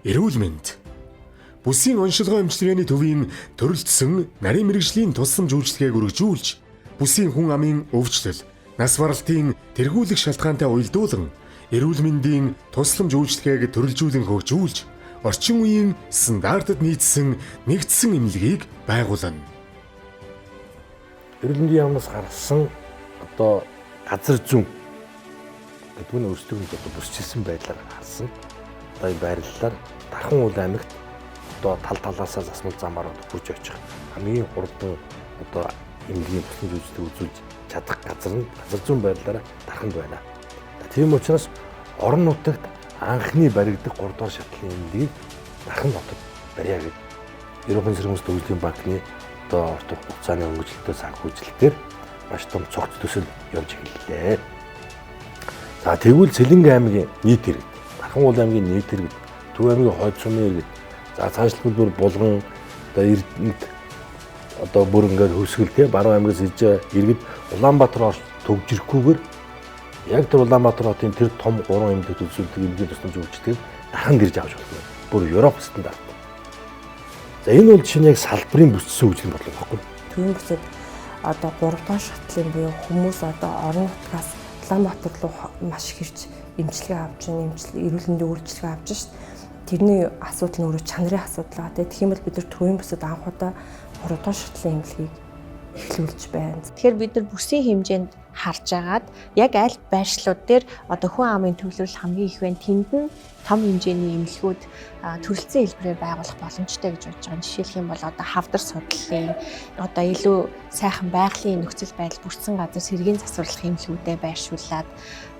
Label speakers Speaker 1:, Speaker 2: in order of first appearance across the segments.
Speaker 1: Эрүүл мэнд. Бүсийн оншилгоо эмчилгээний төвийн төрөлдсөн нарийн мэргэжлийн тусламж үйлчилгээг өргөжүүлж, бүсийн хүн амын өвчлөл, нас баралтын тэргүүлэх шалтгаантай уялдуулан эрүүл мэндийн тусламж үйлчилгээг төрөлжүүлэн хөгжүүлж, орчин үеийн стандартад нийцсэн нэгдсэн эмнэлгийг байгуулна.
Speaker 2: Эрүүл мэндийн яамнаас гаргасан одоо газар зүүн гэдэг нь өөрсдөө нь одоо бүсчилсэн байдлаар харсан. Одоо энэ байрлалаар Дархан уул аймагт одоо тал талаасаа засмал замаар одоо хурж очих хамгийн хурдан одоо эмнэлгийн тусламж үйлчилгээ үзүүлж чадах газар нь газар зүүн байрлалаараа Дарханд байна. Тийм учраас орон нутагт анхны баригдах 3 дугаар шатлалын эмнэлгийг Дархан хотод барья гэж Европын сэргийлэх төвлөрлийн банкны одоо урт хугацааны хөнгөлөлтөөр санхүүжилтээр маш том цогц төсөл явж эхэллээ. За, тэгвэл Сэлэнгэ аймгийн нийт иргэд, Дархан уул аймгийн нийт иргэд, Төв аймгийн хойд сумын иргэд, за, цаашлбал бүр Булган, одоо Эрдэнэт, одоо бүр ингээд хөвсгөл, те, Баруун аймгаас ирж байгаа иргэд Улаанбаатар орж төгжрэхгүйгээр яг тэр Улаанбаатар хотын тэр том 3 эмнэлэгт үзүүлдэг эмнэлгийн тусламж үйлчилгээг Дарханд ирж авч болно. Бүр Европ стандарт. За, энэ бол жишээ нь яг салбарын бүсчсэн хөгжлийн бодлого байхгүй.
Speaker 3: Төвийн бүсэд одоо 3 дугаар шатлалын буюу хүмүүс одоо орон нутгаас Улаанбаатар руу маш их ирж эмчилгээ авч, эмчил эрүүл мэндийн үйлчилгээ авч шít. Тэрний асуудал нь өөрөө чанарын асуудал байгаа. Тэгэх юм бол бид нар төвийн бүсэд анх удаа 3 дугаар шатлалын эмнэлгийг эхлүүлж байна.
Speaker 4: Тэгэхээр бид нар бүсийн хэмжээнд харж агаад яг аль байршлууд дээр одоо хүн амын төвлөрөл хамгийн их вэ, тэнд нь том хэмжээний эмнэлгүүд төрөлцсөн хэлбэрээр байгуулах боломжтой гэж бодож байгаа. Жишээлх юм бол одоо хавдар судлалын, одоо илүү сайхан байгалийн нөхцөл байдал бүрдсэн газар сэргийн засварлах эмнэлгүүдээ байршуулад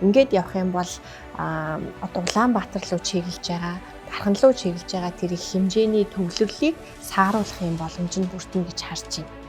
Speaker 4: ингээд явах юм бол одоо Улаанбаатар руу чиглэж байгаа, Дархан руу чиглэж байгаа тэр их хэмжээний төвлөрлийг сааруулах юм боломж нь бүрдэнэ гэж харж байна.